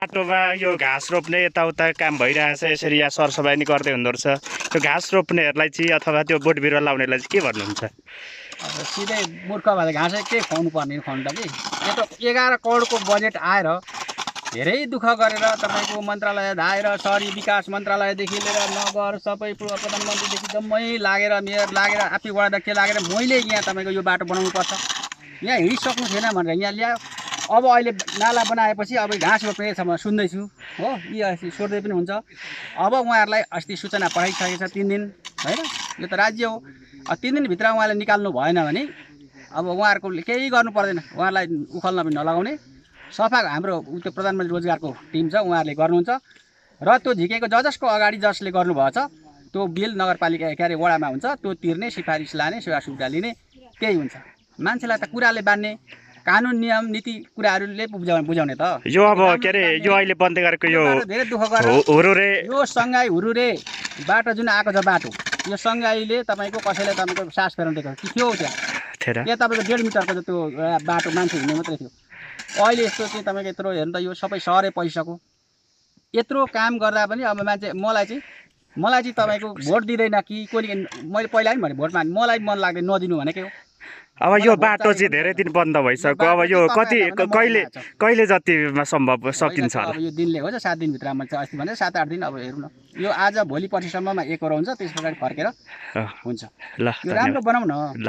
बाटोमा यो घाँस रोप्ने यताउता काम भइरहेछ यसरी यहाँ सरसफाइ नि गर्दै हुँदो रहेछ त्यो घाँस रोप्नेहरूलाई चाहिँ अथवा त्यो बोट बिरुवा लाउनेलाई चाहिँ के भन्नुहुन्छ अब सिधै मूर्ख भएर घाँसै के खुवाउनु पर्ने खुवाउनु त कि यत्रो 11 करोडको बजेट आएर धेरै दुःख गरेर तपाईँको मन्त्रालय धाएर सहरी विकास मन्त्रालयदेखि लिएर नगर सबै प्रधानमन्त्रीदेखि जम्मै लागेर मेयर लागेर आफै वडाध्यक्ष लागेर मैले यहाँ तपाईँको यो बाटो बनाउनु पर्छ यहाँ हिँडिसक्नु थिएन भनेर यहाँ ल्यायो अब अहिले नाला बनाएपछि अब घाँस रोप्नेसम्म सुन्दैछु हो यी अस्ति सोध्दै पनि हुन्छ अब उहाँहरूलाई अस्ति सूचना पठाइसकेको छ 3 दिन होइन यो त राज्य हो 3 दिनभित्र उहाँले निकाल्नु भएन भने अब उहाँहरूको केही गर्नु पर्दैन उहाँलाई उखल्न पनि नलगाउने सफा हाम्रो त्यो प्रधानमन्त्री रोजगारको टिम छ उहाँहरूले गर्नुहुन्छ र त्यो झिकेको जसको अगाडि जसले गर्नुभएको छ त्यो बिल नगरपालिका के अरे वडामा हुन्छ त्यो तिर्ने सिफारिस लाने सेवा सुविधा लिने त्यही हुन्छ मान्छेलाई त कुराले बान्ने कानुन नियम नीति कुराहरूले बुझाउने त यो अब के अरे यो अहिले बन्दै गरेको यो धेरै दुःख गरेर हुरुरे यो सङ्घाई हुरुरे बाटो जुन आएको छ बाटो यो सङ्घाईले तपाईँको कसैलाई तपाईँको सास फेर्न दिएको कि थियो त्यहाँ तपाईँको 1.5 मिटरको त्यो बाटो मान्छे हिँड्ने मात्रै थियो अहिले यस्तो चाहिँ तपाईँको यत्रो हेर्नु त यो सबै सहरै पैसाको यत्रो काम गर्दा पनि अब मान्छे मलाई चाहिँ तपाईँको भोट दिँदैन कि कोही मैले पहिला पनि भने भोटमा मलाई मन लाग्दैन नदिनु भनेकै हो अब यो बाटो चाहिँ धेरै दिन बन्द भइसक्यो अब यो कति कहिले जतिमा सम्भव सकिन्छ होला अब यो दिनले हो 7 दिनभित्रमा चाहिँ अस्ति भने 7-8 दिन अब हेरौँ न यो आज भोलि पर्सिसम्ममा एकरो हुन्छ त्यस पछाडि फर्केर हुन्छ ल यो राम्रो बनाउँ न ल